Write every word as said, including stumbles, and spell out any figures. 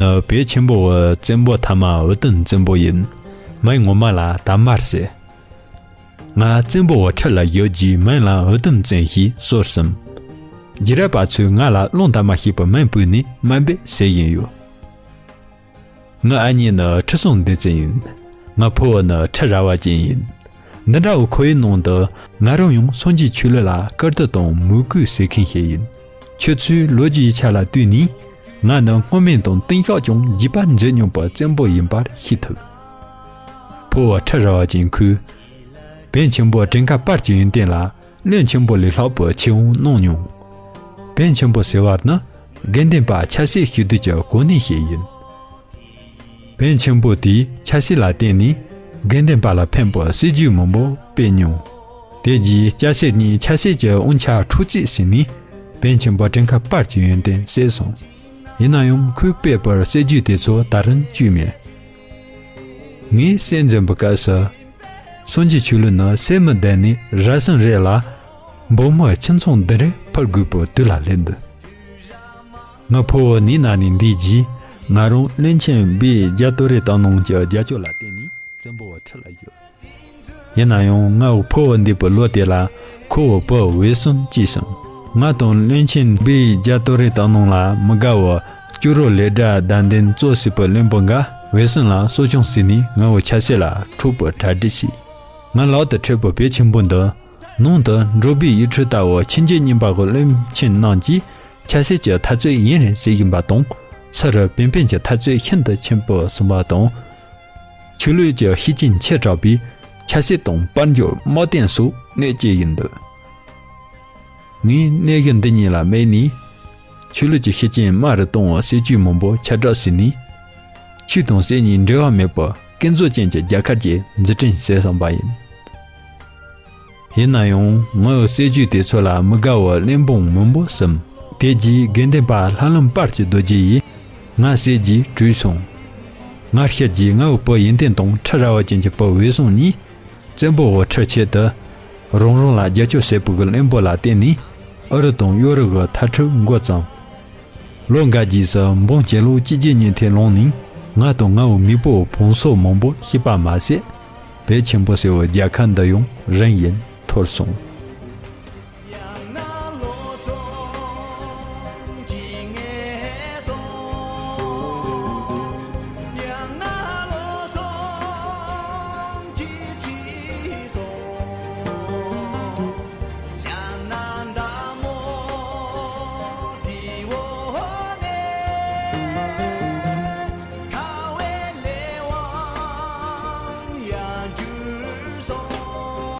ནི་བོད་ཆེན་པོ་གི་བཙན་པོ་ཐ་མ་འུ་དུམ་བཙན་པོ་ཡིན། མིང་ངོ་མ་ལ་དར་དམར་ཟེར། ང་བཙན་པོ་གི་ཁྲི་ལ་བཞུགས་རྗེས་མིང་ལ་འུ་དུམ་བཙན་ཞེས་གསོལ་ཟིན། རྗེས་རབས་པ་ཚོས་ང་ལ་རླུང་དར་མ་ཞེས་པའི་མིང་བོས་ནས་དམའ་འབེབས་བྱེད་བཞིན་ཡོད། ངའི་ཨ་མྱེས་ནི་ཁྲི་སྲོང་ལྡེ་བཙན་ཡིན། ངའི་ཕུ་བོ་ནི་ཁྲི་རལ་པ་ཅན་ཡིན། འདི་འདྲ་བོའི་ཁོར་ཡུག་ནང་དུ་ང་རང་ཡང་སངས་རྒྱས་ཆོས་ལུགས་ལ་བཀུར་སྟི་དང་མོས་གུས་བྱེད་མཁན་ཞིག་ཡིན། ཁྱོད་ཚོས་ལོ་རྒྱུས་ཡིག་ཆ་ལ་ལྟོས་ནས། ང་ནི་སྔོན་སྨན་དང་བསྟུན་ཤོག་ཀྱང་རྒྱས་པར་མཛད་མྱོང་པའི་བཙན་པོ་ཡིན་པར་ཤེས་ཐུབ། ཕུ་བོ་ཁྲི་རལ་པ་ཅན་ཁོས། བོན་ཆེན་པོ་བྲན་ཁ་དཔལ་གྱི་ཡོན་ཏན་ལ་བློན་ཆེན་པོ་ལས་ལྷག་པའི་ཆེ་བོ་གནང་མྱོང་། བོན་ཆེན་པོ་ཟེར་བ་ནི་དགེ་འདུན་པ་ཆབ་སྲིད་ཞི་བདེ་ཀྱི་གོ་གནས་ཤིག་ཡིན། བོན་ཆེན་པོ་དེས་ཆབ་སྲིད་ལ་བརྟེན་ནས་དགེ་འདུན་པ་ལ་ཕན་པའི་སྲིད་ཇུས་མང་པོ་སྤེལ་མྱོང་། དེ་རྗེས་སྐྱ་སེར་གཉིས་ཆབ་སྲིད་ཀྱི་དབང་ཆ་འཕྲོག་རྩིས་བྱས་ནས་བོན་ཆེན་པོ་བྲན་ཁ་དཔལ་གྱི་ཡོན་ཏན་བསད་སོང་། ཡིན་ན་ཡང་ཁོས་སྤེལ་པའི་སྲིད་ཇུས་དེ་ཚོ་ད་རུང་བཅོས་མེད། ངས་སྲས་འཛིན་པའི་སྐབས་སུ། སངས་རྒྱས་ཆོས་ལུགས་ནི་སད་མི་བདེ་ནས་ར་སང་རེད་ལ། འབངས་མི་ཁྱིམ་ཚང་འདི་རུ་འཕུར་དགོས་པའི་དུས་ལ་སླེབས་འདུག་ངའི་ཕུ་བོ་ནད་ན་ནས་འདས་རྗེས་ང་རང་བློན་ཆེན་སྦས་རྒྱ་ཏོ་རེ་བཏང་གནང་གི་རྒྱབ་སྐྱོར་ལ་བརྟེན་ནས་བཙན་པོའི་ཁྲི་ལ་བཞུགས། ཡིན་ན་ཡང་ངའི་ཕུ་བོ་འདས་པའི་ལོ་དེ་ལ་ཁོ་བོའི་བུ་འོད་སྲུང་སྐྱེས་སོང་། ང་དང་བློན་ཆེན་སྦས་རྒྱ་ཏོ་རེ་བཏང་གནང་ལ་མི་དགའ་བའི་སྐྱུ་རོ་ལེ་བྲག་བདག་འདན་གཙོས་བྱས་པའི་བློན་པོ་འགས་འོད་སྲུང་ལ་གསོ་སྐྱོང་བྱས་ནས་ངའི་ཆབ་སྲིད་ལ་འཕྲོག་པའི་གྲ་སྒྲིག་བྱས། ང་ལག་ཏུ་འཕྲད་པའི་བོད་ཆེན་པོ་འདི། ནང་དུ་འགྲོ་བའི་ཡིག་འཕྲུལ་ལྟ་བུ་ཆོས་བརྒྱུད་རྙིང་པ་གི་བློན་ཆེན་རྣམས་ཀྱིས་ཆབ་སྲིད་ཀྱི་འཐབ་རྩོད་ཡུན་རིང་བྱེད་བཞིན་པ་དང་། ཕྱི་རུ་བོན་བོན་གྱི་འཐབ་རྩོད་ཤིན་ཏུ་ཆེན་པོ་སོང་བ་དང་། ཆོས་ལུགས་ཀྱི་ཤུགས་རྐྱེན་ཆེ་དྲགས་པས་ཆབ་སྲིད་དང་དཔལ་འབྱོར་དམག་དོན་སོགས་གནོད་སྐྱེལ་བཞིན་འདུག་ངས་གནས་གཞི་འདི་གཉིས་ལ་དམིགས་ནས། ཆོས་ལུགས་ཀྱི་ཤུགས་རྐྱེན་དམའ་རུ་གཏོང་བའི་སྲིད་ཇུས་མང་པོ་ཁྱབ་བསྒྲགས་བྱས་ནས། ཆོས་དང་སྲིད་གཉིས་འབྲེལ་བ་མེད་པར་ཀུན་རྫོབ་ཅན་གྱི་རྒྱལ་ཁབ་ཅིག་འཛུགས་སྐྲུན་བྱས་བསམ་པ་ཡིན། ཡིན་ན་ཡང་ངའི་སྲིད་ཇུས་དེ་ཚོ་ལ་མི་དགའ་བའི་བློན་འབངས་མང་པོ་ཟིན། དེ་རྗེས་དགེ་འདུན་པ་ལྷ་ལུང་དཔལ་གྱི་རྡོ་རྗེ་ཡིས་ང་བསད་རྗེས་བྲོས་སོང་། ང་ཤི་རྗེས་ངའི་བུ་ཡོན་ཏན་དང་ཁྲི་རལ་པ་ཅན་གྱི་བུ་འོད་སྲུང་གཉིས། བཙན་པོ་གི་ཁྲི་ཆེད་དུ། རང་རང་ལ་རྒྱབ་སྐྱོར་བྱེད་པའི་བློན་པོ་ལ་བརྟེན་ནས། ཨུ་རུ་དང་ཡོ་རུབ་ཀྱི་མཐར་འཁྲུག་འགོ་བརྩམས། ལོ་འགའ་རྗེས་སུ་འབངས་སྤྱི་ལོ་གཅིག་བརྒྱ་ཉིས་ཐེར་ལོན་ནས། ང་དང་ངའི་མེས་པོའི་བོང་སོ་མང་པོ་ཤི་པ་མ་ཟད། བོད་ཆེན་པོ་ཟེར་བའི་རྒྱལ་ཁབ་འདི་ཡང་རིམ་བཞིན་འཐོར་སོང་།